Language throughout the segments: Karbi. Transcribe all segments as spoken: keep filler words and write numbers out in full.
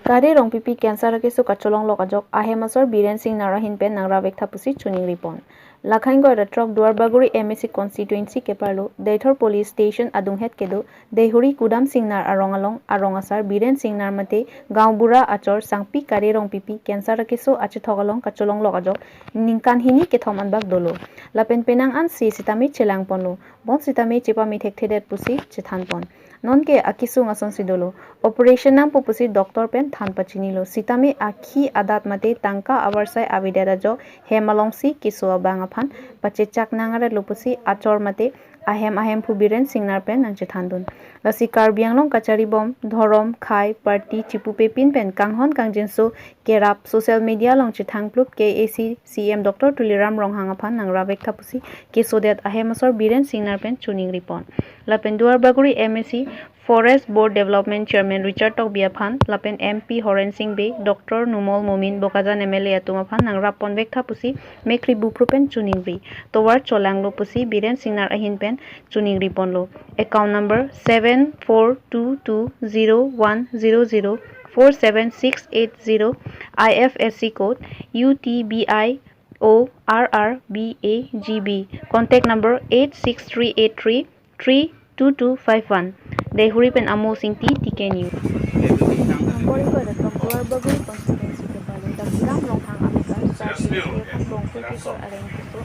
Kare Rongpipi cancer akeso kacholonglok ajok ahem asor Biren Singnar ahin pen nangrap-ik tha pusi choningri pon. Lakhai ingkoi ra throk Duarbagori M A C constituency keparlo Deithor police station adunghet kedo Deihori Kudam Singnar arong along arong asar Biren Singnar mate gaonbura achor sangpi Kare Rongpipi cancer akeso achethok along kacholonglok ajok ningkan hini kethom anbak dolo. Lapen penang ansi sitame chelang ponlo. Bonsitame chepame thekthedet pusi chethan pon. Nonke akisung asonsi dolo. Operation nangpo pusi doctor pen than pachinilo. Sitame akhi adat mate tangka avarsai avedet ajok hem alongsi keso abang aphan pachechak nang aretlo pusi achor mate ahem ahemphu Biren Singnar pen nangchethan dun. Lasi Karbi Anglong kachari bom, dhorom, khei, party, chipupepin pen kanghon kangjinso kerap social media along chethang plup K A A C C M Doctor Tuliram Ronghang aphan nangrap-ik tha pusi kesodet ahem asor Biren Singnar pen choningri pon. Lapen Duarbagori M A C Forest Board Development Chairman Richard Tokbi aphan, lapen M P Horen Sing Bey, Doctor Numal Momin, Bokajan M L A atum aphan nangrap ponvek tha pusi mekri bupru pen choningri. Tovar cholanglo pusi Biren Singnar ahin pen choningri ponlo. Account number seven four two two zero one zero zero four seven six eight zero, I F S C code U T B I O R R B A G B. Contact number eight six three eight three three two two five one. Deihori pen Amo Singti, T K News. Number ingkoi ra throk Duarbagori constituency keparlo Tuliram Ronghang aphan sar T K F M Bongkoi Kisor areng keso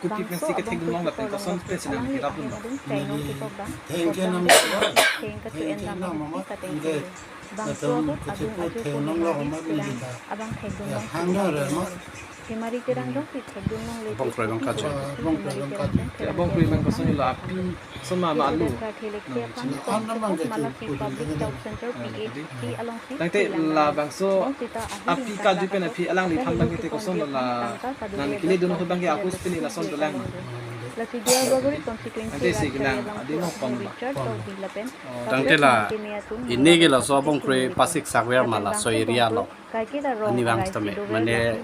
Kuti pensi kethek dunlong lapen koson pensi nang hirap dun. Thank you, nang. Thank you, nang, mama. Inde, latum kethe pu the nang lo, mama, inde. Abang thek dunlong. Hang na re, ma. Bongkroi abang kaju. Bongkroi abang kaju. Ya, bongkroi abang koson lo api. Soma ma alu. An na bang ke tu, tu, tu, tu. Tangte labangso api kaju pen aphi alangliphan bang ke te koson la nang kele dun ho bang ke apus pini lason dolang. Tangte si kelang adi no pon ma. Tangte la ini ke laso bongkroi pasik sakver ma laso area lo. Ani bang sitame, mane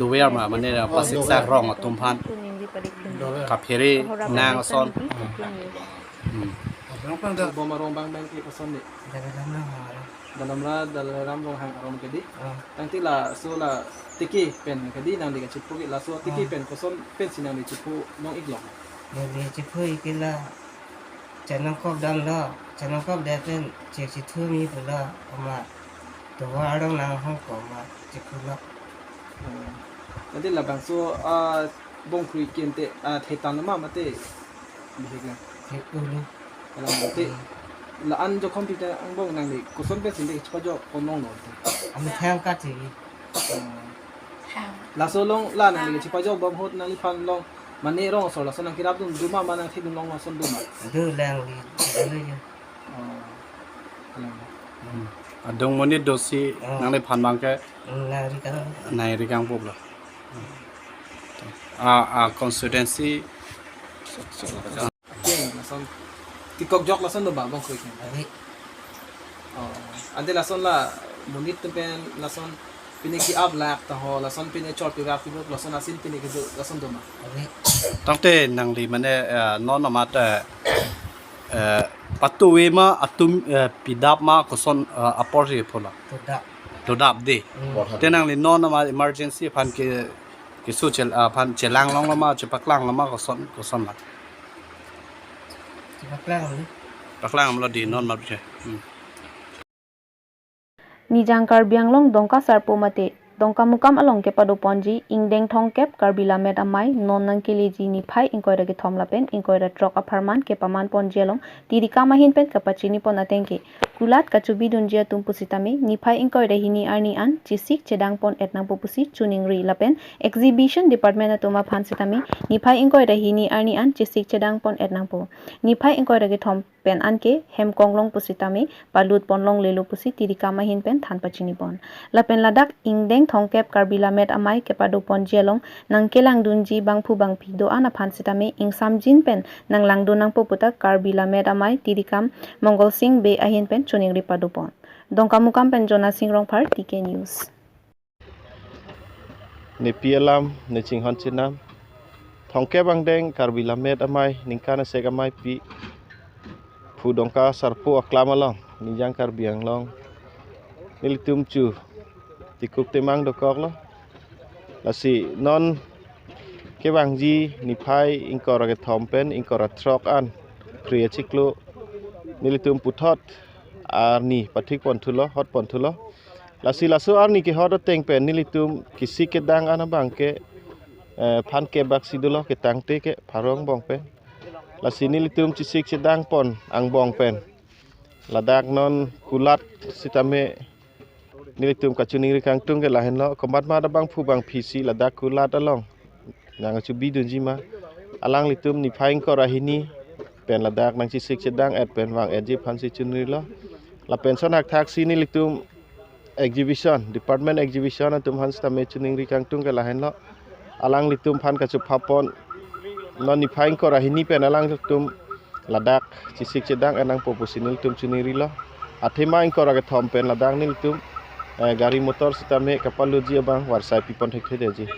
dover ma, mane pasik sak rong atum aphan kaphere nang ason. Hmm. Bom arong bang bang ke koson ni. Dalaram Ronghang arong. Dalamra Dalaram Ronghang arong ke di. Ah. Tangte laso la tiki pen ke di nangli kachiphu ke laso tiki pen koson pensi nangli chiphu nong-ik long. Nangli chiphu-ik ke la chanong kop damlo, chanong kop dam pen chek chithu mi pulo, ama tovar arong nang hong ko ma chiphu lo. Hmm. Tangte labangso, ah, bongkroi kente, ah, thetan ma mate bihek la. Thek ulo. Alang mate. Hmm. La-an jokhom pita angbong nangli koson pensi nangli chipajok pon nong lo. Ami thang ka ti. Hmm. Laso along la nangli chipajok bom ahut nangliphan along mane rong asor laso nang kirap dun doma ma nang thek dunlong lason doma. Dolang di. Dolang ya. Oh. Alang. Hmm. Adung monit dosi nangliphan bang ke. Hmm, nang rikang. Nang rikang pup lo. A, a constituency. Keng lason. Tikok jok lason doma bongkroi keng. Ave. Oh. Ante lason la monit atum pen lason pine ki-ap lak ta ho lason pine chor pirak pirup lason asin pine kedo lason doma. Ave. Tangte nangli mane, eh, non amat, eh, eh, patuwe ma atum, eh, pidap ma koson, eh, apor si phola. Dodap. Dodap de. Hmm. Te nangli non amat emergency aphan ke keso chel, ah, aphan chelang longlo ma, chepaklang lo ma, koson, koson ma. Chepaklang lo. Paklang lo di non ma biche. Hmm. Nijang Karbi Anglong Dongka Sarpo mate Dongkamukam along kepado ponji ingdeng thomkep Karbi Lammet Amei non nangkeleji niphai ingkoi ra kethom lapen ingkoi ra throk apharman kepaman ponji along tirikam ahin pen kapachini pon ateng ke kulat kachobi dunji atum pusitame niphai ingkoi ra hini arni an chesik chedang pon-et nangpo pusi choningri lapen exhibition department atum aphan sitame niphai ingkoi ra hini arni an chesik chedang pon-et nangpo. Niphai ingkoi ra kethom pen anke hem konglong pusitame palut ponlongle lo pusi tirikam ahin pen than pachini pon. Lapen ladak ingdeng thomkep Karbi Lammet Amei kepado ponji along nangkelang dunji bangphu bangphi do-an aphan sitame ingsamjin pen nanglang dun nangpo puta Karbi Lammet Amei tirikam Mongol Sing Bey ahin pen choningri pado pon. Dongkamukam pen Jona Sing Rongphar, T K News. Nepi alam, ne chinghon chenam. Thomkep angdeng Karbi Lammet Amei, ningkan asek ameipi. Phu Dongka Sarpo aklam along, Nijang Karbi Anglong nelitum chu tikuk temang dokoklo. Lasi non kevangji niphai ingkoi ra kethom pen ingkoi ra throk an phre achiklo nelitum puthot arni pathik pon thulo, hot pon thulo. Lasi laso arni kehot ateng pen nelitum kisik kedang an abang ke, eh, phan kep bak si dolo ketangte ke pharo angbong pen. Lasi nelitum chisik chedang pon angbong pen ladak non kulat sitame nelitum kachiningri kangtung ke lahenlo, komat mat abangphu bangphi si ladak kulat along nangchebidunji ma. Alanglitum niphai ingkoi ra hini pen ladak nangchisik chedang et pen vang etji aphansi chiningrilo. Lapen son hakthak si nelitum exhibition, department exhibition atum aphan sitame chiningri kangtung ke lahenlo. Alanglitum aphan kachepha pon non niphai ingkoi ra hini pen alanglitum ladak chisik chedang et nangpo pusi nelitum chiningrilo. Athema ingkoi ra kethom pen ladak nelitum, eh, gari motor sitame kapaloji abang varsai pipon thekthedetji.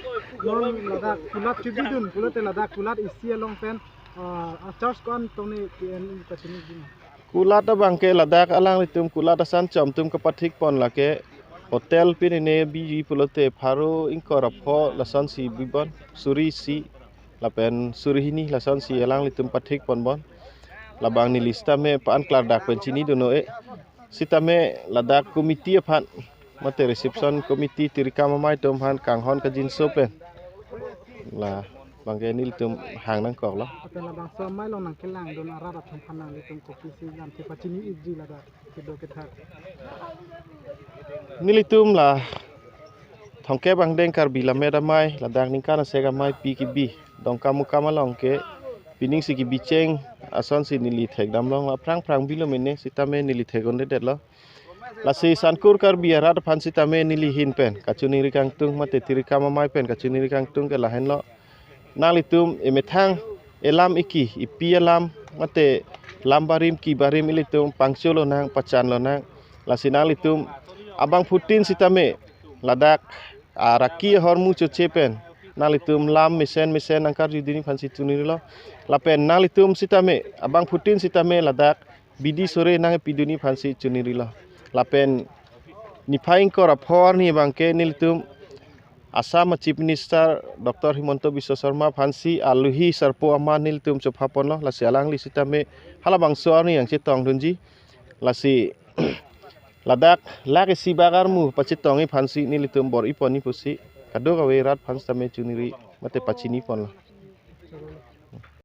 Non ladak kulat chebidun pulote ladak kulat isi along pen, ah, a-charge ko-an tong ne P N kachiniji ma? Kulat abang ke ladak alanglitum kulat asan chom atum kapathik pon lake hotel pine ne biji pulote pharo ingkoi ra pho lasonsi bibon, suri isi lapen suri hini lasonsi alanglitum pathik ponbon. Labang neli sitame pa-an klardak pen chinidun-o-e. Sitame ladak committee aphan mate reception committee tirikam amei atum aphan kanghon kangjinso pen labang ke nelitum hang nangkoklo. Lapen labangso amei along nangkelangdun arat atum aphan nanglitum kopisi lam kepachini-ikji ladak kedo kethak? Nelitum la Thomkep Angdeng Karbi Lammet Amei ladak ningkan asek amei pi kebi Dongkamukam along ke pining si kebi cheng asonsi neli thekdamlong, aphrang phrang bilo mene sitame neli thek-un-edetlo. Lasi Sankur Karbi arat aphan sitame neli ahin pen kachiningri kangtung mate tirikam amei pen kachiningri kangtung ke lahenlo. Nanglitum emethang elam eki, epi alam mate lam barim ki barim ilitum pangcho lonang, pachan lonang. Lasi nanglitum abangphutin sitame ladak araki ahormu choche pen nanglitum lam mesen mesen nangkarjudunji aphansi chiningrilo. Lapen nanglitum sitame abangphutin sitame ladak bidi sore nangpidunji aphansi chiningrilo. Lapen niphai ingkoi ra pho arni abang ke nelitum Assam a Chief Minister Doctor Himanta Biswa Sarma aphansi alohi sarpo aman nelitum chepha ponlo, lasi alangli sitame halabangso arni nangchetongdunji. Lasi ladak lakh isi bak armu pachetongji aphansi nelitum bor-i ponji pusi kadokave rat aphan sitame chiningri mate pachini ponlo.